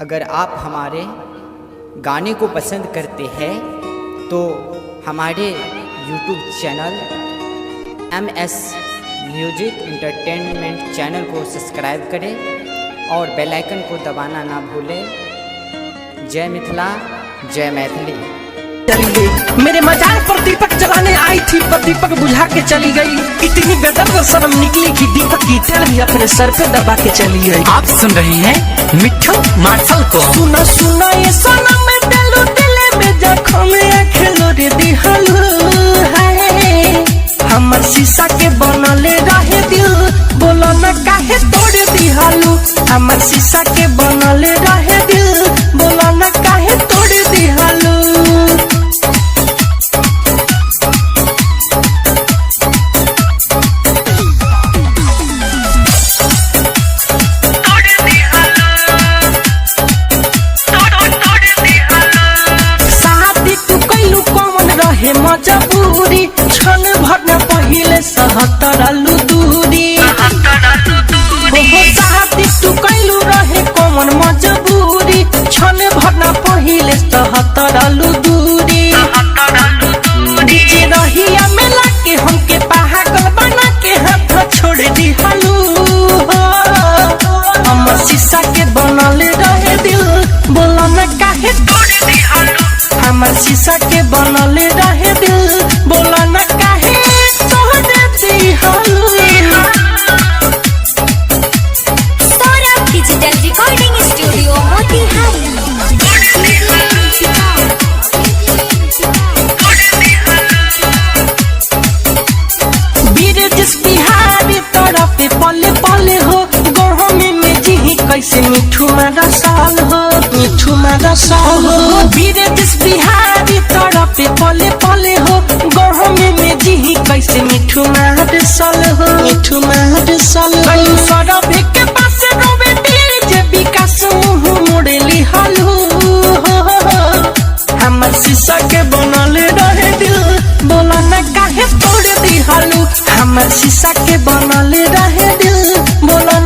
अगर आप हमारे गाने को पसंद करते हैं तो हमारे YouTube channel MS music entertainment channel को सब्सक्राइब करें और बेल आइकन को दबाना ना भूलें। जय मिथिला, जय मैथिली। चली गई मेरे मजार पर दीपक जलाने आई थी, पर दीपक बुझा के चली गई। इतनी बेदर्द शर्म निकली कि दीपक की तेल भी अपने सर पे दबा के चली गई। आप सुन रहे हैं मिट्ठू मार्शल को। सुना सुना ये सनम दिलु दिले में जखम खेलो रे दिहलु है, हमर शीशा के बनले रहे दिल, बोलो न काहे तोड़ दिहलु। हमर शीशा के बनले रहे दिल, बोलो न काहे तोड़ दिहलु। शादी तू कैलू कौन रहे मजबूरी, क्षण भर न पहिले सहतरलू दूरी। हो शादी तू कैलू रहे कौन मजबूरी, क्षण भर न पहिले सहतरलू दूरी। डीजे रहिया मेला के हमके पागल बना के हाथ छोड़ दिहलू। हमर शीशा के बनल रहे दिल, बोला न काहे तोड़ दिहलू। हमर शीशा के बनल रहे दिल, बोला न काहे तोड़ दिहलू। Saurabh digital recording studio Motihari. Birjas Bihari तरफ पले पले हो, गहमे में जी कैसे मिठू मारा साल हो, मिठू मारा साल हो। बीरजस बिहारी तरफ पले पले हो, गहमे में जी कैसे मिठू मारा साल हो, मिठू मारा साल हो। सौरभ के पास रोवे डीजे विकास मुँह मोड़ली हालू। हमर शीशा के बनल रहे दिल, बोला न काहे तोड़ दिहलू। हमर शीशा के बनल रहे दिल, बोला